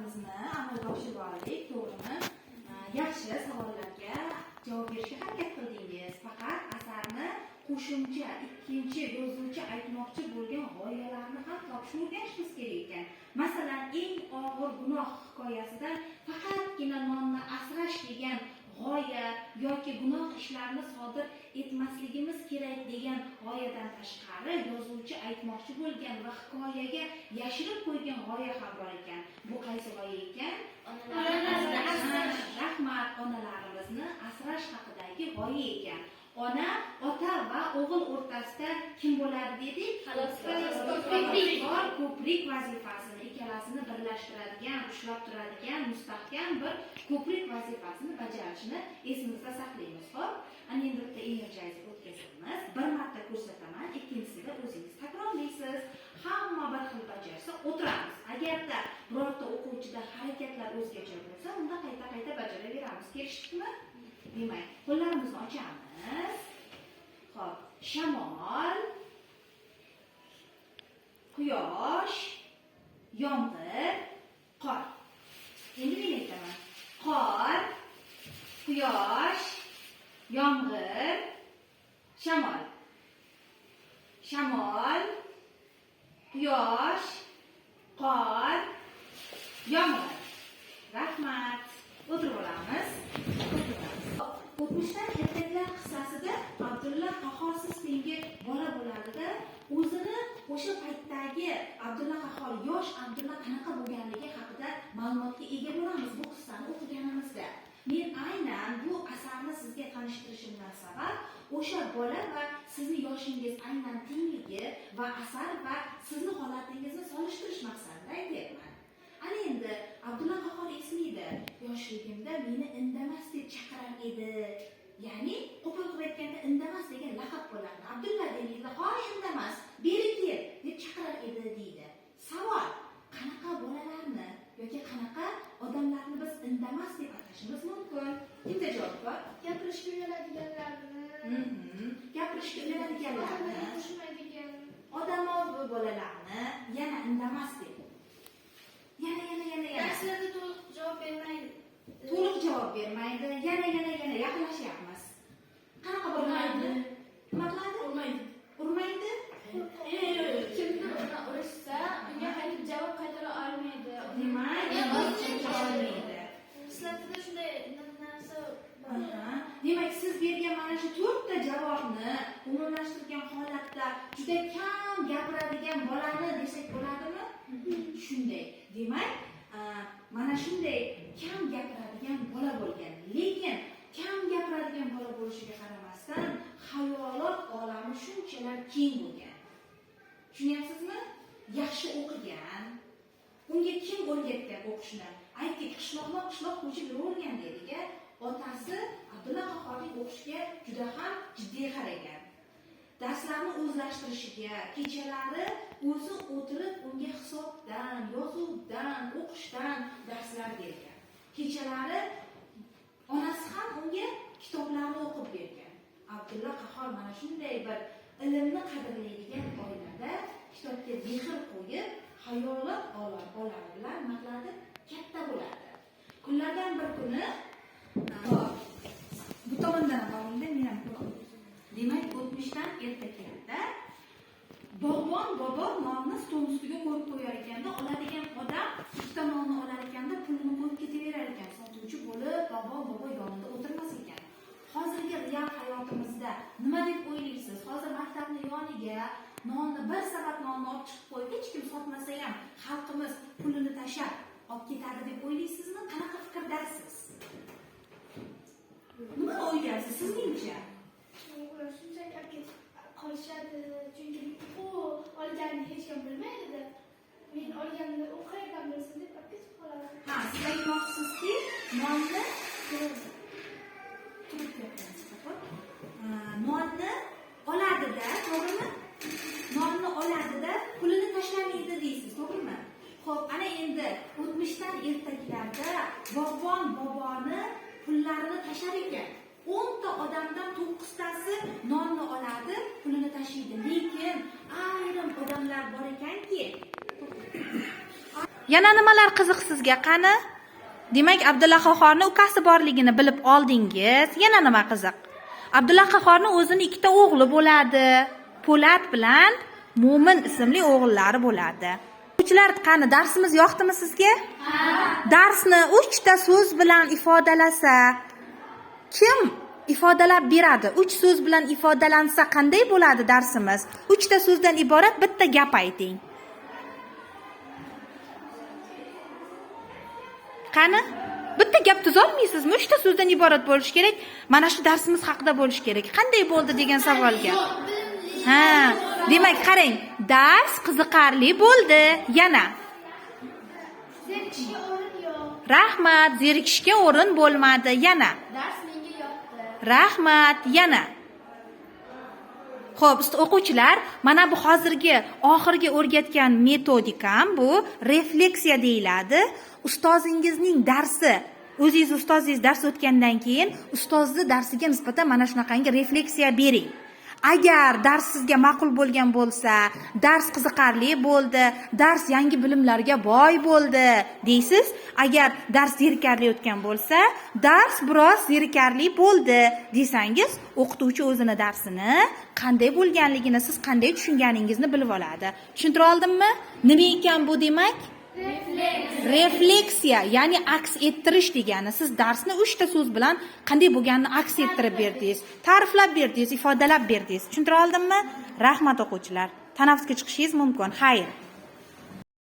Maqsadimizni amalga oshirib oldik, to'g'rimi? Yaxshi savollarga javob berishga harakat qildingiz. Faqat asarni qo'shimcha ikkinchi yozuvchi aytmoqchi bo'lgan g'oyalarni ham topishni o'rganishimiz kerak ekan. Masalan, eng og'ir gunoh hikoyasidan faqatgina nonni asrash degan g'oya yoki gunoh ishlarni sodir etmasligimiz kerak degan g'oyadan tashqari yozuvchi aytmoqchi bo'lgan va hikoyaga yashirib qo'ygan g'oya ham bor ekan. Bu qaysi g'oya ekan? Onalarimizni asrash. Rahmat, onalarimizni asrash haqidagi g'oya ekan. Ona, ota va o'g'il o'rtasida kim bo'ladi dedik? Xaloskor. Ko'prik, ko'prik vazifasini, ikkalasini birlashtiradigan, ushlab turadigan mustahkam bir ko'prik vazifasini bajarishini esimizda saqlaymiz. Xo'p, ana endi bitta energiya o'tkazamiz. Bir marta ko'rsataman, ikkinchisida o'zingiz takrorlaysiz. Hamma bir xil bajarsa o'tiramiz. Agarda birorta o'quvchida harakatlar o'zgacha bo'lsa, unda qayta-qayta bajaraveramiz. Kelishdikmi? Demak, qo'llarimizni ochamiz. Xo'p, shamol, quyosh, yomg'ir, qor. Endi men aytaman. Qor, quyosh, yomg'ir, shamol. Shamol, quyosh, qor, yomg'ir. Rahmat. O'tirib olamiz. O'tiramiz. O'tmishdan ertaklar qissasida Abdulla Qahhor siz tengi bola bo'ladida, o'zini o'sha paytdagi Abdulla Qahhor, yosh Abdulla qanaqa bo'lganligi haqida ma'lumotga ega bo'lamiz bu qissani o'qiganimizda. Men aynan bu asarni sizga tanishtirishimdan sabab o'sha bola va sizni yoshingiz aynan tengligi va asar va sizni holatingizni solishtirish maqsadida aytyapman. Ana endi Abdulla Qahhor eslaydi, yoshligimda meni indamas deb chaqirar edi. Ya'ni qo'pol qilib aytganda indamas degan laqab bo'lardi. Abdulla deydi, hoy indamas, beri kel deb chaqirar edi deydi. Savol: qanaqa bolalarni yoki qanaqa odamlarni biz indamas deb atashimiz mumkin? Kimda javob bor? Gapirishga uyaladiganlarni. Gapirishga uyaladiganlarni, Odamlarga qo'shilmaydigan. Odamovi bolalarni, yana indamas deb. Yana, yana, yana, yana. Darslarda to'liq javob bermaydi. To'liq javob bermaydi. Yana, yana, yana yaqinlashyapmiz. Qanaqa bolalarni? Nima qiladi? Urmaydi. Urmaydi? Kimdir uni urishsa, unga qaytib javob qaytara olmaydi. Demak, olmaydi. Xislatida shunday narsa bor. Demak, siz bergan mana shu to'rtta javobni umumlashtirgan holatda juda kam gapiradigan bolani desak bo'ladimi? Shunday. Demak, mana shunday kam gapiradigan bola bo'lgan. Lekin kam gapiradigan bola bo'lishiga qaramasdan, xayolot olami shunchalar keng bo'lgan. Tushunyapsizmi? Yaxshi o'qigan. Unga kim o'rgatgan o'qishni? Aytdik, qishloqma-qishloq ko'chib yuravergan dedik-a. Otasi Abdulla Qahhorning o'qishga juda ham jiddiy qaragan. Darslarni o'zlashtirishiga, kechalari o'zi o'tirib unga hisobdan, yozuvdan, o'qishdan darslar bergan. Kechalari onasi ham unga kitoblarni o'qib bergan. Abdulla Qahhor mana shunday bir ilmni qadrlaydigan oilada kitobga mehr qo'yib, xayolot olami bilan nima qiladi? Katta bo'ladi. Kunlardan bir kuni bu tomondan ham boringda, men ham ko'raman. Demak, o'tmishdan ertaklarda bog'bon bobo nonni stol ustiga qo'yib qo'yar ekanda, oladigan odam ikkita nonni olar ekanda, pulini qo'yib ketaverar ekan. Sotuvchi bo'lib bog'bon bobo yonida o'tirmas ekan. Hozirgi real hayotimizda nima deb o'ylaysiz? Hozir maktabni yoniga nonni, bir savat nonni olib chiqib qo'yib, hech kim sotmasa ham xalqimiz pulini tashlab olib ketadi deb o'ylaysizmi? Qanaqa fikrdasiz? Nima o'ylayapsiz sizningcha? Ular shunchaki olib ketib qolishadi, chunki u olganini hech kim bilmaydida. Men olganimni u qayerdan bilsin deb olib ketib qoladi. Ha, siz aytmoqchisizki, nonni turib ketyapmiz, xo'p? Nonni oladida, to'g'rimi? Nonni oladida, pulini tashlamaydi deysiz, to'g'rimi? Xo'p, ana endi o'tmishdan ertaklarda bog'bon boboni pullarini tashlar ekan. 10 ta odamdan 9 tasi nonni oladi, pulini tashlaydi. Lekin ayrim odamlar bor ekanki, Yana nimalar qiziq sizga? Qani? Demak, Abdulla Qahhorni ukasi borligini bilib oldingiz. Yana nima qiziq? Abdulla Qahhorni o'zini ikkita o'g'li bo'ladi. Po'lat bilan Mo'min ismli o'g'illari bo'ladi. O'quvchilar, qani, darsimiz yoqdimi sizga? Darsni 3 ta so'z bilan ifodalasa, kim ifodalab beradi? 3 so'z bilan ifodalansa qanday bo'ladi darsimiz? 3 ta so'zdan iborat bitta gap ayting. Qani? Bitta gap tuzolmaysizmi? 3 ta so'zdan iborat bo'lishi kerak. Mana shu darsimiz haqida bo'lishi kerak. Qanday bo'ldi degan savolga. Ha, demak, qarang, dars qiziqarli bo'ldi. Yana Zerikishga o'rin yo'q. Rahmat, zerikishga o'rin bo'lmadi. Yana Dars menga yoqdi. Rahmat, yana. Xo'p, o'quvchilar, mana bu hozirgi oxirgi o'rgatgan metodikam bu refleksiya deyiladi. Ustozingizning darsi, o'zingiz ustozingiz dars o'tgandan keyin ustozni darsiga nisbatan mana shunaqangi refleksiya bering. Agar dars sizga ma'qul bo'lgan bo'lsa, dars qiziqarli bo'ldi, dars yangi bilimlarga boy bo'ldi deysiz. Agar dars zerikarli o'tgan bo'lsa, dars biroz zerikarli bo'ldi desangiz, o'qituvchi o'zini darsini qanday bo'lganligini, siz qanday tushunganingizni bilib oladi. Tushuntira oldimmi? Nima ekan bu demak? Refleksiya, ya'ni aks ettirish degani. Siz darsni 3 ta so'z bilan qanday bo'lganini aks ettirib berdingiz, ta'riflab berdingiz, ifodalab berdingiz. Tushuntira oldimmi? Rahmat o'quvchilar. Tanaffusga chiqishingiz mumkin. Xayr.